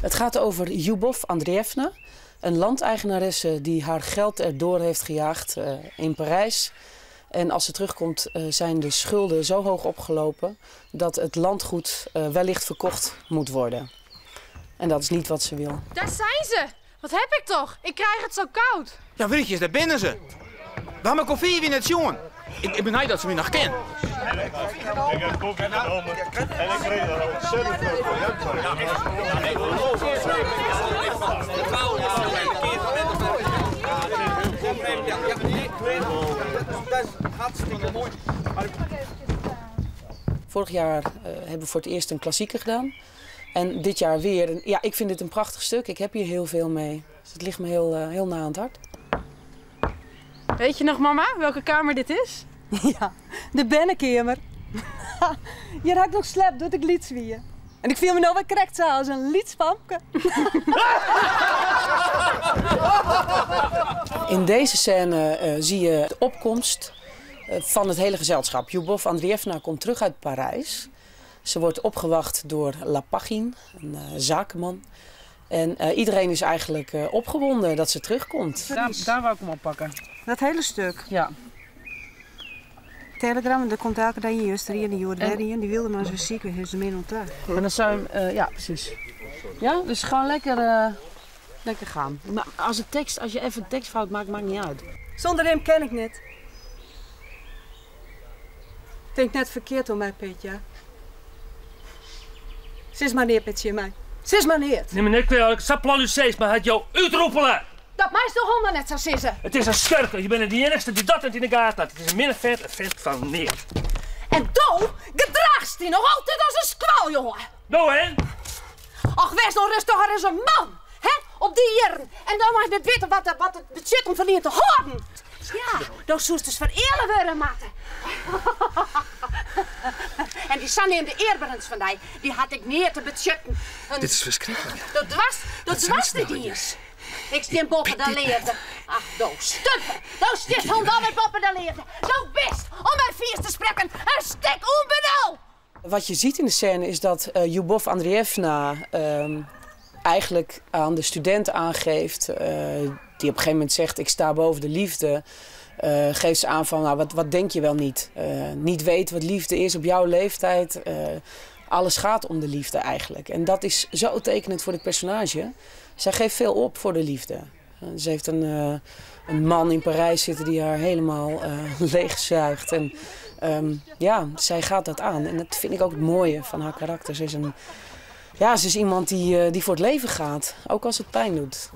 Het gaat over Ljubov Andreevna, een landeigenaresse die haar geld erdoor heeft gejaagd in Parijs. En als ze terugkomt zijn de schulden zo hoog opgelopen dat het landgoed wellicht verkocht moet worden. En dat is niet wat ze wil. Daar zijn ze! Wat heb ik toch? Ik krijg het zo koud. Ja, vriendjes, daar binnen ze. Waarom koffie wie net jongen? Ik ben blij dat ze me nog kennen. Ik heb koffie genomen en ik kreeg er ontzettend veel cognac Vorig jaar hebben we voor het eerst een klassieker gedaan. En dit jaar weer. Ja, ik vind dit een prachtig stuk. Ik heb hier heel veel mee. Dus het ligt me heel na aan het hart. Weet je nog, mama, welke kamer dit is? Ja, de bennenkamer. Je raakt nog slap doordat ik liet zwieën. En ik viel me nou wat correct zo als een lietspampke. In deze scène zie je de opkomst van het hele gezelschap. Ljubov Andreevna komt terug uit Parijs. Ze wordt opgewacht door Lapachin, een zakenman. En iedereen is eigenlijk opgewonden dat ze terugkomt. Daar wou ik hem oppakken. Dat hele stuk? Ja. Telegram, daar komt elke dag in, juist hier in de Jood in. Die wilde maar zo ziek, we ze mee ontdekt. En dan zou je hem, ja, precies. Ja, dus gewoon lekker, lekker gaan. Maar als je even een tekstfout maakt, maakt niet uit. Zonder hem ken ik net. Denk net verkeerd om mij, Petja. Zes maar neer, Petje, mij. Zes maar neer. Nee, meneer ik zat steeds, maar had jou uitroepelen. Dat mij is de honden net zo sissen. Het is een schurker. Je bent de enigste die dat in de gaten had. Het is een minnevet, een vet van neer. En do gedraagst die nog altijd als een squal, jongen. Nou, hè? Ach, wees nou rustiger als een man, hè? Op die jaren. En dan mag je net weten wat het budget om van hier te houden. Ja, dan zoest dus vereren worden, maten. En die Sanne in de eerberens van die, die had ik neer te budgetten. Dit is verschrikkelijk. Dat was niet eens. Ik stem boven de leerde. Ach, do stumpen. Do stift dan met boven de leerde. Do best, om mijn vies te spreken, een stik onbenul. Wat je ziet in de scène is dat Ljubov Andreevna eigenlijk aan de student aangeeft, die op een gegeven moment zegt, ik sta boven de liefde. Geeft ze aan van, nou, wat denk je wel niet? Niet weten wat liefde is op jouw leeftijd. Alles gaat om de liefde eigenlijk. En dat is zo tekenend voor het personage. Zij geeft veel op voor de liefde. Ze heeft een man in Parijs zitten die haar helemaal leegzuigt. En ja, zij gaat dat aan. En dat vind ik ook het mooie van haar karakter. Ze is, ze is iemand die voor het leven gaat, ook als het pijn doet.